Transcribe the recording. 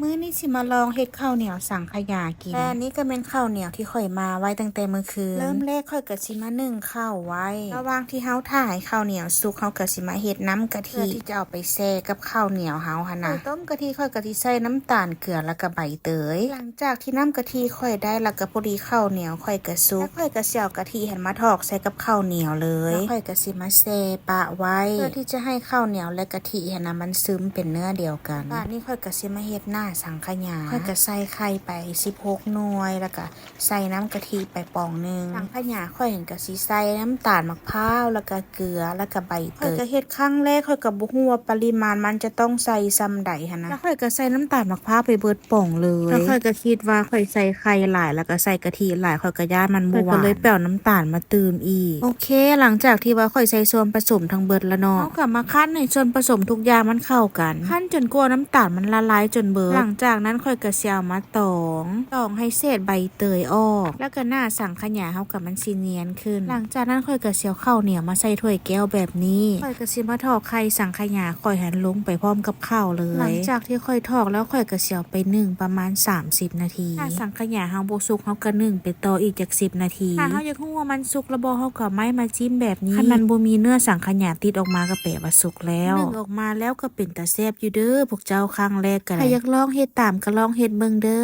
ມື້ນີ້ຊິມາລອງເຮັດເຂົ້າໜຽວສັງຂະຫຍາກິນ ແລະອັນນີ້ກໍແມ່ນເຂົ້າໜຽວທີ່ຂ້ອຍໝ່າໄວ້ຕັ້ງແຕ່ມື້ຄືນ. ເລີ່ມແລກຂ້ອຍກໍຊິມາໜຶ້ງເຂົ້າໄວ້. ລະຫວ່າງທີ່ເຮົາຖ້າໃຫ້ເຂົ້າໜຽວສຸກ ເຮົາກໍຊິມາເຮັດນ້ຳກະທິ ເພື່ອທີ່ຈະເອົາໄປແຊ່ກັບເຂົ້າໜຽວເຮົາຫັ້ນນະ. ຂ້ອຍຕົ້ມກະທິ ຂ້ອຍກໍຊິໃສ່ນ້ຳຕານ ເກືອ ແລະກະໃບເຕີຍ. ຫຼັງຈາກທີ່ນ້ຳກະທິຂ້ອຍໄດ້ ແລະກະພໍດີເຂົ້າໜຽວຂ້ອຍກະສຸກ ແລະຂ້ອຍກະຊິເອົາກະທິຫັ້ນມາຖອກໃສ່ກັບເຂົ້າໜຽວເລີຍ ແລະຂ້ອຍກະຊິມາແຊ່ປະໄວ້ ເພື່ອທີ່ຈະໃຫ້ເຂົ້າໜຽວ ແລະກະທິຫັ້ນນະມັນຊຶມເປັນເນື້ອດຽວກັນ. ບາດນີ້ຂ້ອຍກະຊິມາເຮັດໜ້າສັງຂະຫຍາ ຂ້ອຍກະໃສ່ໄຂ່ໄປສິບຫົກໜ່ວຍ ແລະກະໃສ່ນ້ຳກະທິໄປປອງໜຶ່ງ. ສັງຂະຫຍາຂ້ອຍຫັ້ນກະຊິໃສ່ນ້ຳຕານໝາກພ້າວ ແລະກະເກືອ ແລະກະໃບເຕີຍ. ຂ້ອຍກະເຮັດຄັ້ງແລກ ຂ້ອຍກະບໍ່ຮູ້ວ່າປະລິມານມັນຈະຕ້ອງໃສ່ຊ່ຳໃດຫັ້ນນະ ແລະຂ້ອຍກະໃສ່ນ້ຳຕານໝາກພ້າວໄປເບິດປອງເລີຍ. ແລະຂ້ອຍກະຄິດວ່າຂ້ອຍໃສ່ໄຂ່ຫຼາຍ ແລະກະໃສ່ກະທິຫຼາຍ ຂ້ອຍກະຢ້ານມັນບໍ່ຫວານ ຂ້ອຍກະເລີຍໄປເອົານ້ຳຕານມາຕື່ມອີກ. ໂອເຄ ຫຼັງຈາກທີ່ວ່າຂ້ອຍໃສ່ສ່ວນປະສົມທັງເບິດລະເນາະ ເຮົາກະມາຄັ້ນໃຫ້ສ່ວນປະສົມທຸກຢ່າງມັນເຂົ້າກັນ ຄັ້ນຈົນກວ່ານ້ຳຕານມັນລະລາຍຈົນເບິດ. ຫຼັງຈາກນັ້ນຂ້ອຍກະຊິເອົາມາຕອງ ຕອງໃຫ້ເສດໃບເຕີຍອອກ ແລະກະໜ້າສັງຂະຫຍາເຮົາກະມັນຊິນຽນຂຶ້ນ. ຫຼັງຈາກນັ້ນຂ້ອຍກະຊິເອົາເຂົ້າໜຽວມາໃສ່ຖ້ວຍແກ້ວແບບນີ້ ຂ້ອຍກະຊິມາຖອກໄຂ່ສັງຂະຫຍາຂ້ອຍຫັ້ນລົງໄປພ້ອມກັບເຂົ້າເລີຍ. ຫຼັງຈາກທີ່ຂ້ອຍຖອກແລ້ວ ຂ້ອຍກະຊິເອົາໄປໜຶ້ງປະມານສາມສິບນາທີ. ຖ້າສັງຂະຫຍາເຮົາບໍ່ສຸກ ເຮົາກະໜຶ້ງໄປຕໍ່ອີກຈັກສິບນາທີ. ຖ້າເຮົາຢາກຮູ້ວ່າມັນສຸກແລ້ວບໍ່ ເຮົາກະເອົາໄມ້ມາຈິ້ມແບບນີ້ ຄັນມັນບໍ່ມີເນື້ອສັງຂະຫຍາຕິດອອກມາກະແປວ່າສຸກແລ້ວ. ໜຶ້ງອອກມາແລ້ວກະເປັນຕາແຊບຢູ່ເດີພວກເຈົ້າ. ຄັ້ງແລກກະໄດ້ ໃຜຢາກລອງເຮັດຕາມກະລອງເຮັດເບິ່ງເດີ.